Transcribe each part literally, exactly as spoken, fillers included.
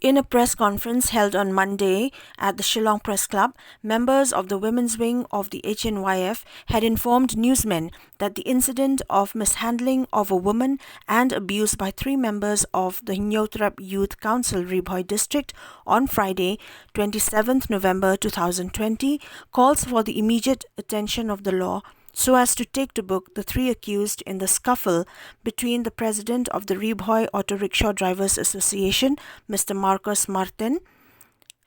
In a press conference held on Monday at the Shillong Press Club, members of the women's wing of the H N Y F had informed newsmen that the incident of mishandling of a woman and abuse by three members of the Hynñiewtrep Youth Council, Ri Bhoi District, on Friday, twenty-seventh November two thousand twenty, calls for the immediate attention of the law so as to take to book the three accused in the scuffle between the president of the Ri Bhoi Auto Rickshaw Drivers Association, Mister Marcus Martin,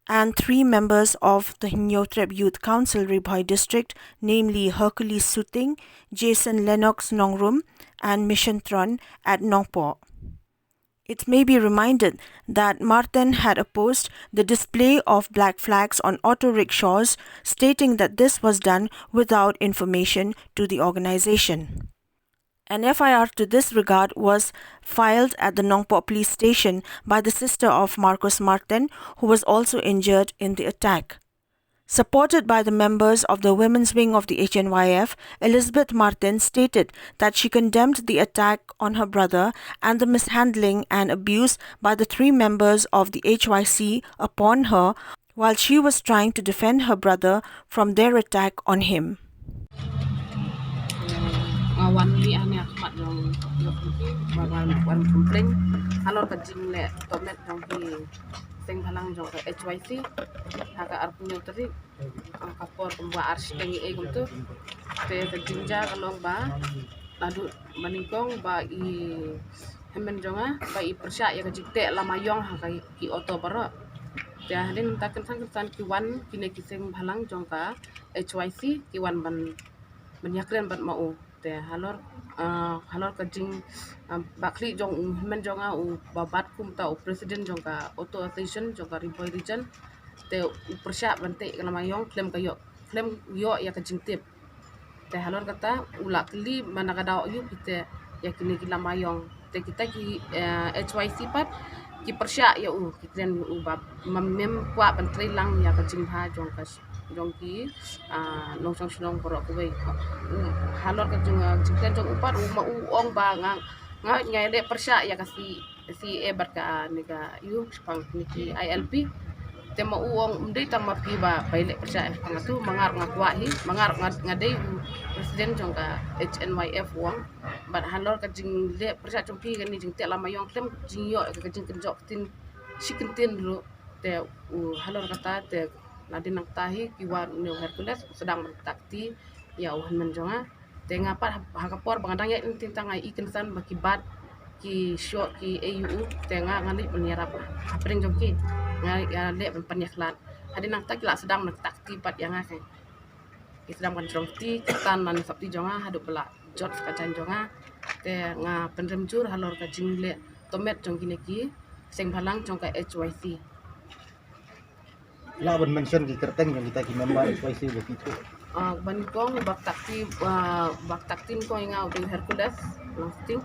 and three members of the Hynñiewtrep Youth Council, Ri Bhoi District, namely Hercules Suting, Jason Lennox Nongrum, and Mission Tron at Nongpoh. It may be reminded that Martin had opposed the display of black flags on auto rickshaws, stating that this was done without information to the organization. An F I R to this regard was filed at the Nongpoh Police Station by the sister of Marcus Martin, who was also injured in the attack. Supported by the members of the women's wing of the H N Y F, Elizabeth Martin stated that she condemned the attack on her brother and the mishandling and abuse by the three members of the H Y C upon her while she was trying to defend her brother from their attack on him. Nga wan mih hangne ha khmat jong, jong ki, ba wan, wan complain halor ka jingleh tohmet jong ki seng bhalang jong ka H Y C ha ka arphew hynñiew tarik, ah, ka por kumba ar shiteng ei kumtu. Te ka jingjia ka long ba naduh ba nyngkong ba i hynmen jong nga ba i pyrshah ïa ka jingteh lama ïong ha ka, ki auto baroh. Te hadien nangta kynsan kynsan ki wan kine ki seng bhalang jong ka H Y C ki wan ban, ban ïakren bad ma u. Te halor, ah, halor ka jing, ah, ba khlieh jong u hynmen jong nga uba bat kumta u president jong ka auto association jong ka Ri Bhoi region. Te u pyrshah ban teh lama ïong khlem ka ïoh, khlem ïoh ïa ka jingtip. Te halor kata u la kylli ba na ka daw aïu phi teh ïa kine ki lama ïong. Te kita ki, eh, H Y C pat ki pyrshah ïa u, ki kren ïa u ba ma mem kwah ban trei lang ïa ka jingbha jong ka, jong ki, ah, nongshong shnong baroh kawei. Halor ka jing, ah, jingkren jong u pat u ma u ong ba nga, nga, nga leh pyrshah ïa ka C, C A A bad ka, ah, ne ka, ïa u shaphang ne ki I L P. Te ma u ong ym dei tang ma phi ba, ba i leh pyrshah shaphang atu, ma nga ruh nga kwah hi, ma nga ruh nga, nga dei u president jong ka H N Y F u ong. Bad halor ka jingleh pyrshah jong phi kane jingteh lama ïong khlem jingïoh ka jingkynjoh ktien shi kyntien ruh. Te u halor kata te nadien nangta hi ki wan une u Hercules u sdang ban ktah kti ïa u hynmen jong nga. Te nga pat ha, ha ka por ba nga dang ïaid lynti tang nga i kynsan ba ki bat ki shoh ki ei ïa u, te nga, nga leit ban ïarap hapdeng jong ki. Nga, nga leh ban pan ïakhlad. Hadien nangta ki la sdang ban ktah kti pat ïa nga, ki sdang ban jrong kti, ki tan na sopti jong nga haduh ba la jot ka jaiñ jong nga. Te nga pynrem jur halor ka jingleh tohmet jong kine ki seng bhalang jong ka H Y C. Lah ban mention ki kyrteng jong kita ki member H Y C ba ki tu. Ah, ba nyngkong ba ktah kti, ah, ba ktah kti nyngkong ïa nga u dei u Hercules Langsuting.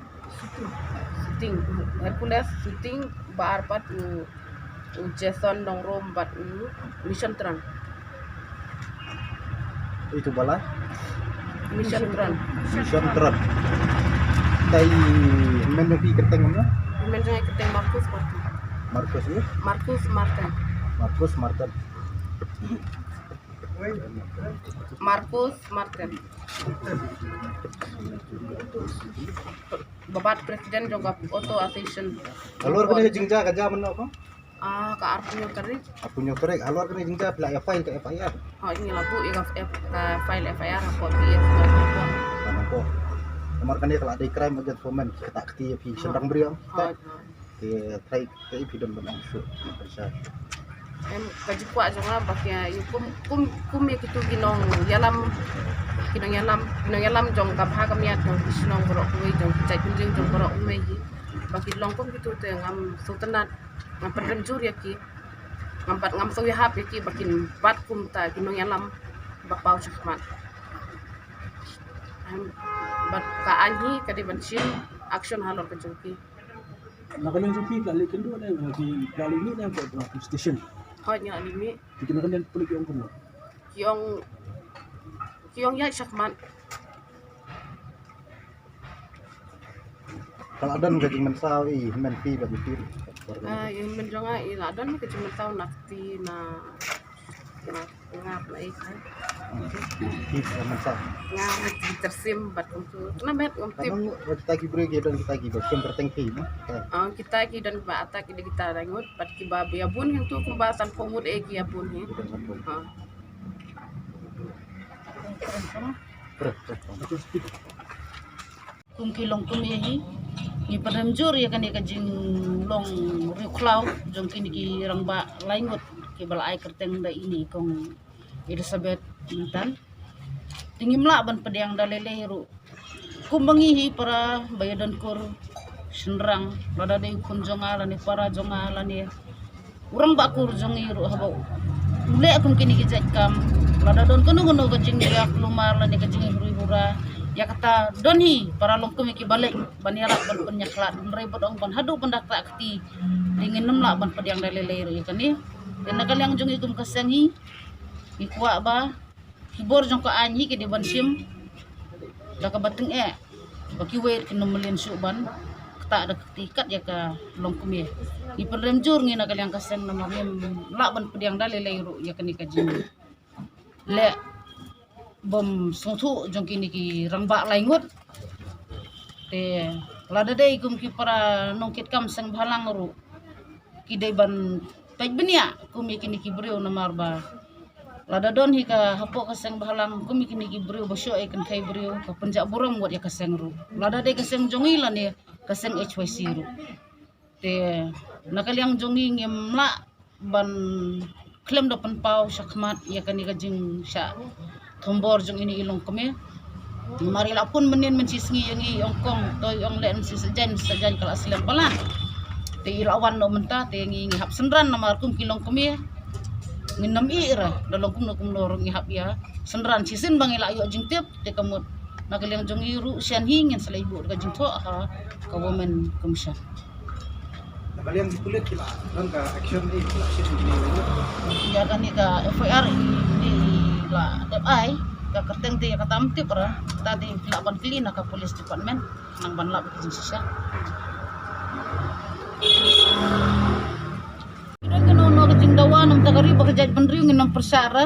Suting. Hercules Suting, ba ar pat u, u Jason Nongrum bad u Mission Tron. Itu ba la? Mission Tron. Mission Tron. Te i hynmen jong phi kyrteng kumno? Hynmen jong nga kyrteng Marcus Martin. Marcus, eh? Marcus Martin. Marcus Martin. Marcus Martin. Ba bat president jong ka auto association. Halor kane ka jingjia ka jia mynno ko? Ah, ka arphew hynñiew tarik. Arphew hynñiew tarik. Halor kane ka jingjia phi la ïa file ka F I R? Hooid, ngi la buh ïa ka F, ka file F I R hapoh P S Nongpoh. Nongpoh. Namar kane ka la dei crime against women, ki ktah kti ïa phi shynrang briew. Hooid, hooid. Te trai te phi don ban ong shuh. Em, ka jingkwah jong nga ba ki ïa kum, kum, kum ïa kitu ki nongïalam, ki nongïalam, ki nongïalam jong ka bha ka miat jong ki shnong baroh kawei, jong ki jaitbynriew jong baroh kawei hi. Ba ki long kum kitu te ngam sngewtynnat, ngam pynrem jur ïa ki. Ngam pat, ngam sngew ïahap ïa ki ba kin bat kumta ki nongïalam ba paw shakhmat. Em, bad ka aiñ hi ka dei ban shim action halor ka jong ki. Na ka liang jong phi ka la leit kynduh ne, phi ka la leit mih ne, ka police station? Hooid, nga la leit mih. Te ki nongkyndit pulit ki ong kumno? Ki ong, ki ong ïaid shakhmat. Ka la don ka jingmynsaw i hynmen phi bad i phi? Ah, ïa i hynmen jong nga i la don ka jingmyntoi na kti na, na nga pynai ka. Ki sa mynta. Nga ki tyrsim bad kumtu. Kane met ngam tip. Nang kita ki briew ki don kita ki ba kem kyrteng ki, no? Ah, kita ki don ba attack ki kita Laingut bad kiba ïa bun hangtu kumba san phew ngut eh ki ïa bun hi. Ah. Kum ki longkmie hi, ngi pynrem jur ïa kane ka jinglong riewkhlaw jong kine ki rangbah Laingut kiba la ai kyrteng da ine i kong Elizabeth mynta. Te ngim lah ban pdiang da lei lei ruh. Kumba ngi hi para ba ïadon kur shynrang, lada dei u khun jong nga lane para jong nga lane u rangbah kur jong ngi ruh haba u leh kum kine ki jait kam, lada don kano kano ka jingïakhun lane ka jingïakhun hura, ïa kata don hi para longkmie kiba leit ban ïarap ban pynïakhlad, hynrei bad ong ban haduh ban da kta kti. Te ngin nym lah ban pdiang da lei lei ruh ïa kane. Te na ka liang jong ngi kum ka seng hi, ngi kwah ba ki bor jong ka aiñ hi ki dei ban shim da kaba tyngeh, ba kiwei kin ym mlien shuh ban ktah da ka kti kat ïa ka longkmie. Ngi pynrem jur ngi na ka liang ka seng namar ngim lah ban pdiang da lei lei ruh ïa kane ka jingleh bym sngewthuh jong kine ki rangbah Laingut. Te lada dei kum ki para nongkitkam seng bhalang ruh ki dei ban peit bniah kum ïa kine ki briew namar ba lada don hi ka hapoh ka seng bhalang kum ïa kine ki briew ba shoh ïa kynthei briew ka pynjah burom ngut ïa ka seng ruh, lada dei ka seng jong ngi lane ka seng H Y C ruh. Te na ka liang jong ngi ngim lah ban khlem da pynpaw shakhmat ïa kane ka jingshah thombor jong ine i longkmie. Namar i la pun mynnin mynshisngi ïa ngi, i ong kong, to i ong leh mynshisngi, sajan sajan ka la slem palat. Te i la wan noh mynta te ngi, ngi hap synran namar kum ki longkmie ngin nym ïeh re da long kumno kumno ruh ngi hap ïa synran shisien ba ngi la ïoh jingtip. Te ka mut na ka liang jong ngi ruh shen hi ngin sa leit buh ka jingthoh ha ka Women Commission. Na ka liang ki pulit ki la don ka action, eh, ki la action ki la. Ïa kane ka F I R i la dep ai, ka kyrteng te ïa kata ym tip re, kata te ki lah ban kylli na ka police department nang ban lap ka jingshisha. Ki don kano kano ka jingdawa na ka bynta ka ri bad ka jaitbynriew ngin nym pyrshah re.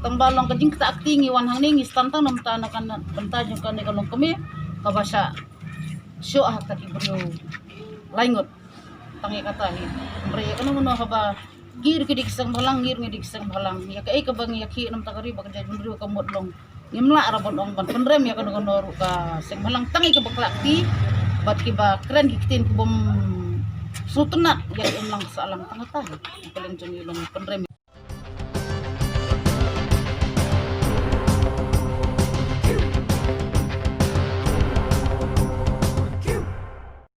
Tang ba long ka jingktah kti ngi wan hangne ngi sdang tang na ka bynta, na ka bynta jong kane ka longkmie kaba shah shoh ha kita ki briew Laingut. Tang ïa kata hi. Hynrei ïa kano kano haba ngi ruh ngi dei ki seng bhalang, ngi ruh ngi dei ki seng bhalang, ïa kaei kaba ngi ïakhih na ka bynta ka ri bad ka jaitbynriew ka mut long ngim lah re ban ong ban pynrem ïa kano kano ruh ka seng bhalang tang ïa kiba klah kti bad kiba kren ki ktien kibym sngewtynnat ïa ka imlang sahlang. Tang kata hi. Ka liang jong ngi long pynrem.